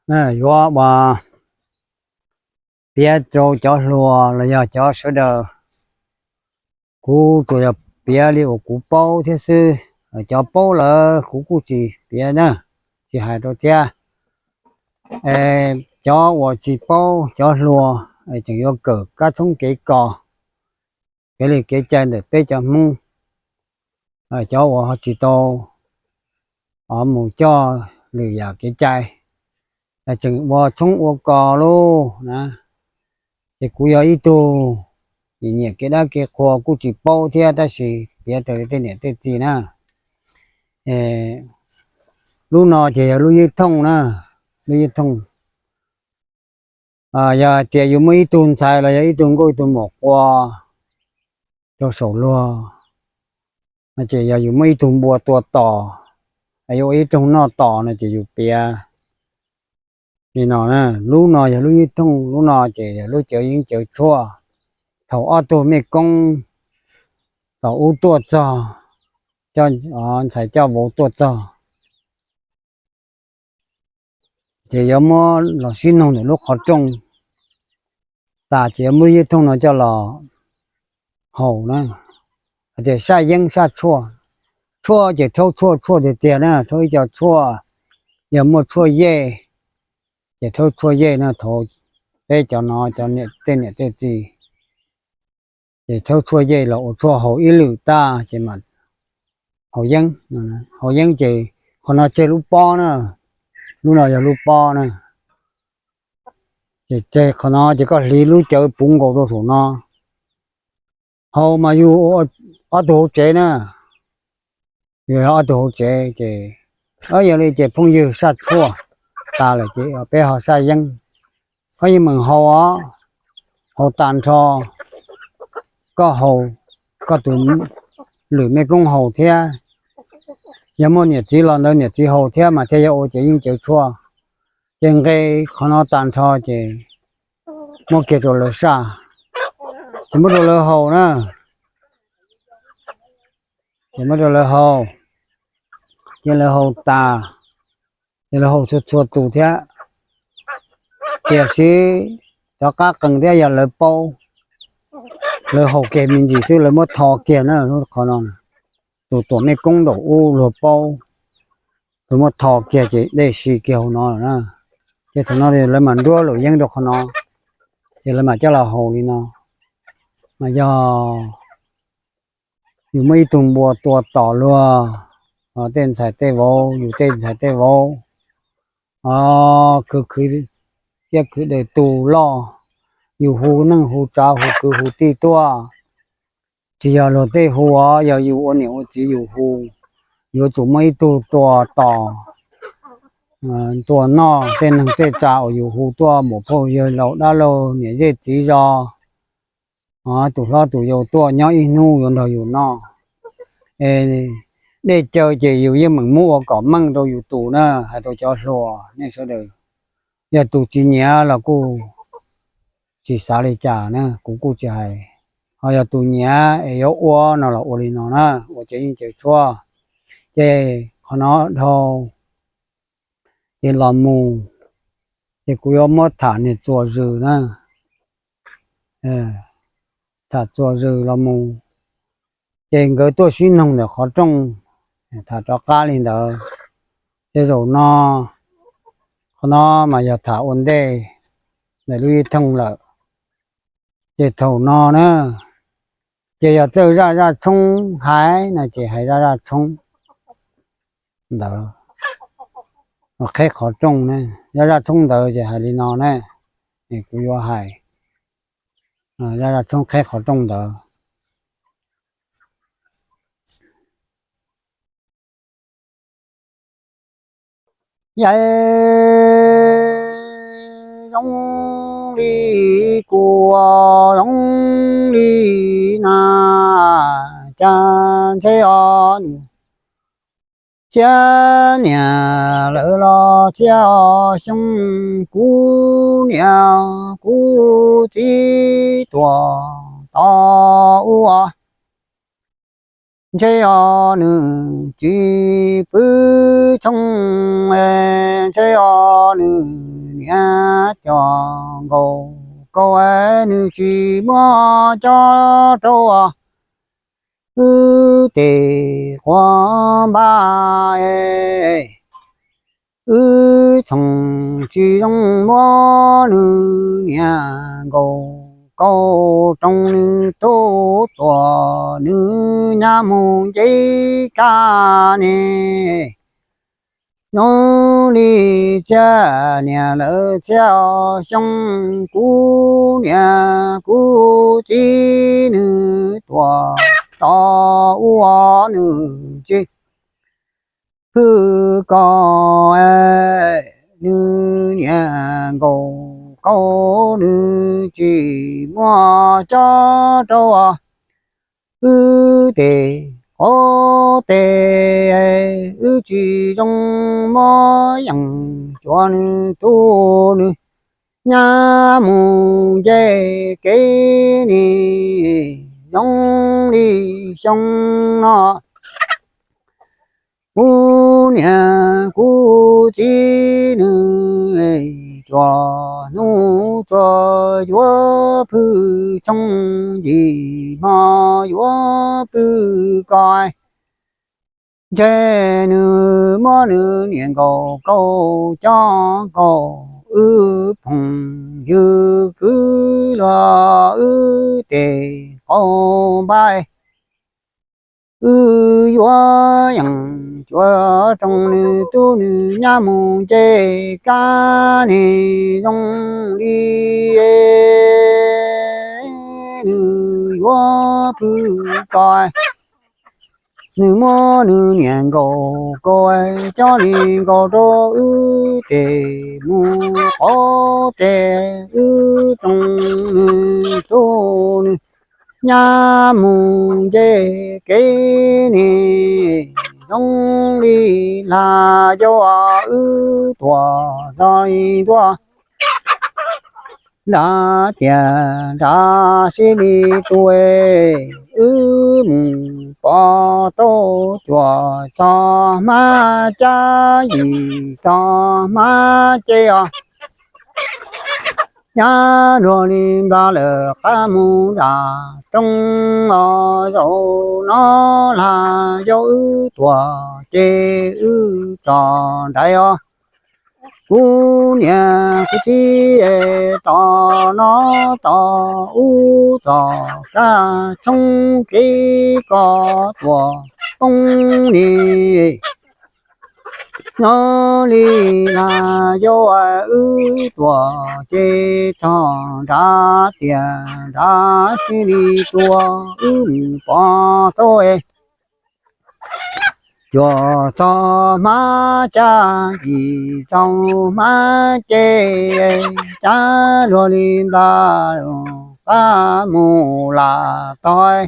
Yuav ua piav rau cov hluas los yog cov sawv daws, kuv tsuas yog piav li uas kuv paub thiab xwb. Cov paub lawm kuv kuj tsis piav na, tsis hais rau thiab. Cov uas tsis paub, cov hluas, tseem yuav kawm kab tshoob kev kos, kev li kev cai ntawm peb cov Hmoob, cov uas ho tsis tau mus coj lwm yam kev cai, tseem ua tshoob ua kos lauj na. Ces kuv yog ib tug nyiam kev dab kev qhua kuj tsis paub thiab, tab sis piav raws li tej niam tej txiv na. Lub no ces yog lub yeeb thooj na, lub yeeb thooj. Yog hais tias yus muaj ib tug ntxhais los yog ib tug nkauj ib tug muam qua rau saum luag, ces yog yus muaj ib tug npua tua tos, yuav ua ib rooj noj tos no ces yus piav li no. Lub no yog lub yeeb thooj, lub no ces yog lub cawv yeeb cawv tshuaj. Thaum ob tug mej koob thaum ub tuaj txog, ntxhais coj vauv tuaj txog, ces yuav muab los sib noog ntawm lub qhov rooj tas ces yuav muab yeeb thooj no coj los haus na. Hais tias saj yeeb saj tshuaj, tshuaj ces rhaub tshuaj tshuaj tiag tiag na, rhaub ib co tshuaj, yog muaj tshuaj yej ces rhaub tshuaj yej na. Thaum peb cov no cov tej niam tej txiv ces rhaub tshuaj yej los ua tshuaj haus ib lwm tag ces mam haus yeeb. Haus yeeb ces qhov no tseg lub pob na, lub no yog lub pob na. Ces tseg qhov no ces koj hliv lub cawv puv nkaus rau saum no. Haus mas yus ob tug hauv tsev na, yus ob tug hauv tsev ces, yog li ces phooj ywg saj tshuaj tas lawm ces peb ho saj yeeb. Koj yeej meem haus os, haus tas nrho koj haus, koj tus lwm mej koob haus thiab. Yog muaj niam txiv los ntawd niam txiv haus thiab mas thiaj yog ua cawv yeeb cawv tshuaj. Ces nqe qhov no tas nrho ces muab kiag rau lawv saj, ces muab rau lawv haus na. Ces muab rau lawv haus, ces lawv haus tas, ces lawv haus txhua txhua tus thiab. Tiam sis cov qab qees thiab yog lawv paub, lawv haus kiag me ntsis xwb lawv muab tho kiag na. Lub qhov no tus tuam mej koob nraum ub luag paub, luag muab tho kiag ces dej si kiag hauv no lawm na. Ces thaum no lawv mam nruab luam yeeb rau qhov no, ces lawv mam coj los haus li no. Mas yog yus muaj ib tug npua tua tom luag, tej ntxhais tej vauv, yus tej ntxhais tej vauv, khwv khwv, thiab khwv daws tus loj, yus hu neej hu tsav hu kwv hu tij tuaj, tsis yog luag tej hu os, yog yus ua niam ua txiv yus hu. Yuav tsum muaj ib tug tua tos, tua noj tej neeg tej tsav uas yus hu tuaj, muam phauj yawg laus dab laug niam zej txiv zos, tus hlob tus yau tuaj nyob ib hnub yuav nrog yus noj. Es dej cawv ces yus yeej meem muab ua kom meej rau yus tus na, hais rau cov hluas nej sawv daws. Yog tus tsis nyiam los kuj tsis xav li cas na, kuv kuj tsis hais. Ho yog tus nyiam es yuav ua no los ua li no na, ua cawv yeeb cawv tshuaj. Ces qhov no dhau, ces los mus, ces kuv yuav muab tham niag txuas zws na, tham txuas zws los mus, ces nkawd tuaj sib noog ntawm qhov rooj, tham rov qab li ntawd. Ces zaum no, qhov no mas yog tham ua ntej ntawm lub ib thooj lawm. Ces thaum no na, ces yog txawj zaj zaj tshoob hais no ces hais zaj zaj tshoob ntawd, qheb qhov rooj na. Zaj zaj tshoob ntawd ces hais li no na, kuv yuav hais zaj zaj tshoob qheb qhov rooj ntawd. Yam zoo li kua zoo li na, cas ntshe os, txhiab niam lawm los txhiab os xyoo, kuv niam kuv txiv tuaj tos ub os. Ntshe os nws tsis pw txhooj, ntshe os nws niam cov nkaus kaus, nws tsis muab cob rau wb tes quav npab. Wb txhoov tsis zoo muab nws niam nkaus kaus roos, nws tub tuam nws nyab mus nce kab ne. Zoo li txhiaj niam lawv txhiaj xyoo, kuv niam kuv txiv nws tuam tod ua nws tsis pw ko, nws niam nkaus kaus nws tsis muab cob rau wb tes quav tes, wb tsis zoo muab yeem cuav nws tub nws nyab mus nce kev ne. Zoo li xyoo no kuv niam kuv txiv nws tsuas hnub tsuas yuav pw txhooj, yim hmo yuav pw ko. Ntshe nws muab nws niam nkaus kaus cob kaus, wb phooj ywg kwv luag wb tes qaug npab. Wb yuav yeem cuav roos nws tub nws nyab mus nce kab ne. Zoo li nws yuav pw ko, nws muab nws niam nkaus kaus cob li nkaus rau wb tes mus quav tes, wb roos nws tub nws nyab mus nce kev ne. Zoo li lag yau wb tuam txog li ntua nrad tias nrad sib li tua, wb mus pov tau cuam txog hmab cab yim txog hmab ceb os. Nyab luag li nplas lawm qab mus zam roob los zaum no lag yau wb tuam ces wb tsom nraiv os. Kuv niam kuv txiv es tos no tos ub tos kab tshoob kev ko tuam poob li. Nyob li lag yau wb tuam ces txog nrad tias nrad sib li tua, wb mus pov tau cuam txog hmab cab yim txog hmab ceb, cab luag li nplas qab mus lam tog.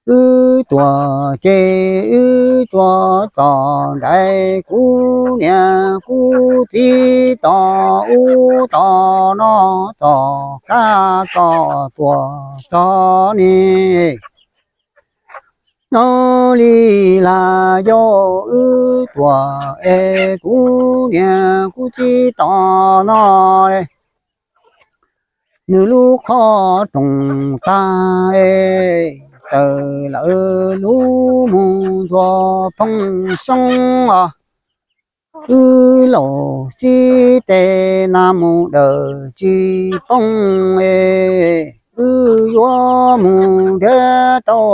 Wb tuam ces wb tuam txom nraiv, kuv niam kuv txiv tos ub tos no tos kab ko tuam txog ne. Nyob li lag yau wb tuam es kuv niam kuv txiv tos no, nws lub qhov rooj tag es txawm lawv lub mus ntxuag phooj xyoob os. Wb laus sib tes nas mus dawm tsis poob es wb yuav mus nrhiav tau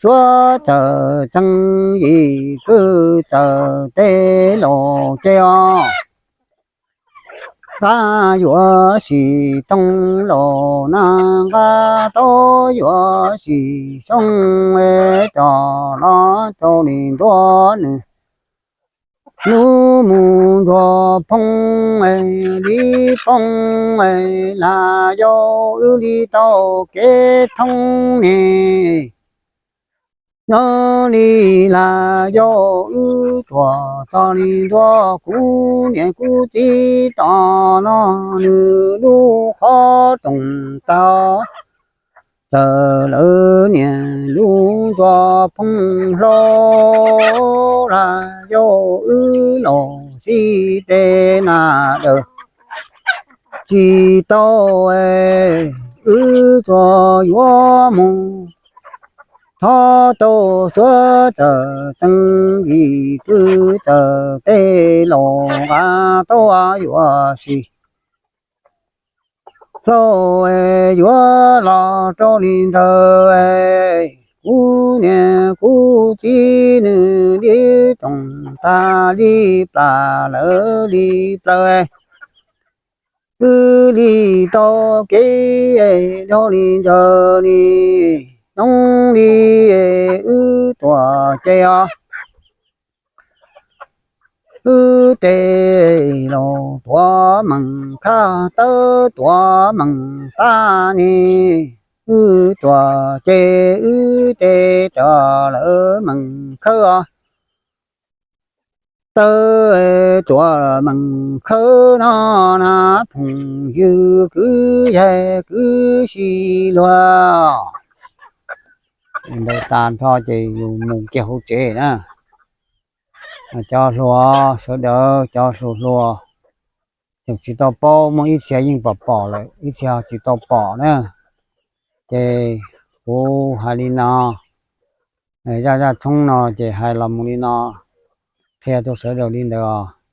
suav txawm txeeg yim kwj txawm tej laus ces os. Nqa yuav sim toog laus na, nqa tau yuav sim xyoo es coj los rau li ntua nws lub mus ntxuag phooj li phooj lag yau wb li tau kev thoob ne. Nyob li lag yau wb tuam txog li ntua kuv niam kuv txiv tos no, nws lub qhov rooj tag tawm lawv niam lub ntsej phooj hlaub, los yog wb los txij tej na daws tsis tau, wb tsuas yuav mus thov tau suav txawm txeeb vim twb txawm tej los nqa tau yuav sis hlau, yuav los rau li ntawd, kuv niam kuv txiv nws li tsoom tag li plas lawv li plaws, wb li tau kev dhau li ntawd li, zoo li wb tuam ces os, wb tej laus tuav meem khab tawb tuav meem tab ne, wb tuam ces wb tej tuav lawv meem khawb os. Tawb tuav meem khawb no na, phooj ywg kwv yawg kwv tij luag, ntawd tas nrho ces yus mus kiag hauv tsev na. Cov hluas sawv daws, cov hluas hluas tseem tsis tau paub, muaj ib txhia yeej pom pom lawm, ib txhia tsis tau pom na. Ces kuv hais li no, zaj zaj tshoob no ces hais los mus li no, qhia rau sawv daws li ntawd.